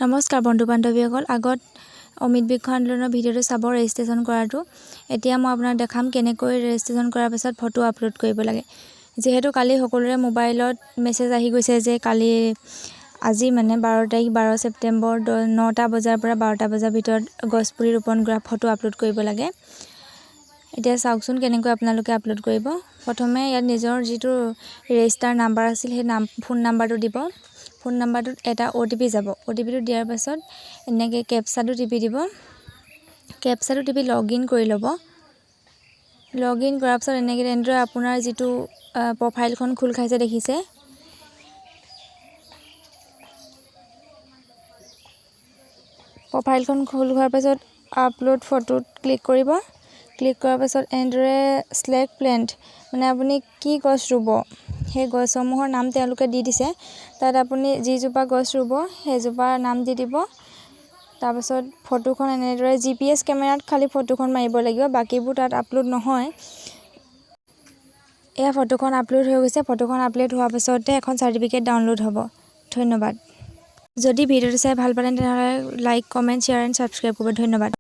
নমস্কাৰ বন্ধু বান্ধৱীসকল। আগত অমিত বৃক্ষ আন্দোলনৰ ভিডিঅ'টো চাব, ৰেজিষ্ট্ৰেশ্যন কৰাটো। এতিয়া মই আপোনাক দেখাম কেনেকৈ ৰেজিষ্ট্ৰেশ্যন কৰাৰ পাছত ফটো আপলোড কৰিব লাগে। যিহেতু কালি সকলোৰে মোবাইলত মেছেজ আহি গৈছে যে কালি, আজি মানে 12 তাৰিখ, 12 ছেপ্টেম্বৰ, 9টা বজাৰ পৰা 12টা বজাৰ ভিতৰত গছপুলি ৰোপণ কৰা ফটো আপলোড কৰিব লাগে। এতিয়া চাওকচোন কেনেকৈ আপোনালোকে আপলোড কৰিব। প্ৰথমে ইয়াত নিজৰ যিটো ৰেজিষ্টাৰ নাম্বাৰ আছিল, সেই ফোন নাম্বাৰটো দিব। ফোন নাম্বাৰটোত এটা অ'টিপি যাব। অ'টিপিটো দিয়াৰ পাছত এনেকৈ কেপচাটো টিপি দিব। কেপচাটো টিপি লগ ইন কৰি ল'ব। লগ ইন কৰাৰ পাছত এনেকৈ তেনেদৰে আপোনাৰ যিটো প্ৰফাইলখন খোল খাইছে দেখিছে। প্ৰফাইলখন খোল খোৱাৰ পাছত আপলোড ফটোত ক্লিক কৰিব। ক্লিক কৰাৰ পাছত এনেদৰে চিলেক্ট প্লেণ্ট, মানে আপুনি কি গছ ৰুব, সেই গছসমূহৰ নাম তেওঁলোকে দি দিছে। তাত আপুনি যিজোপা গছ ৰুব, সেইজোপাৰ নাম দি দিব। তাৰপাছত ফটোখন এনেদৰে জিপিএছ কেমেৰাত খালি ফটোখন মাৰিব লাগিব, বাকীবোৰ তাত আপলোড নহয়। এয়া ফটোখন আপলোড হৈ গৈছে। ফটোখন আপলোড হোৱাৰ পাছতে এখন চাৰ্টিফিকেট ডাউনলোড হ'ব। ধন্যবাদ। যদি ভিডিঅ'টো চাই ভাল পালে, তেনেহ'লে like, comment, share and subscribe কৰিব। ধন্যবাদ।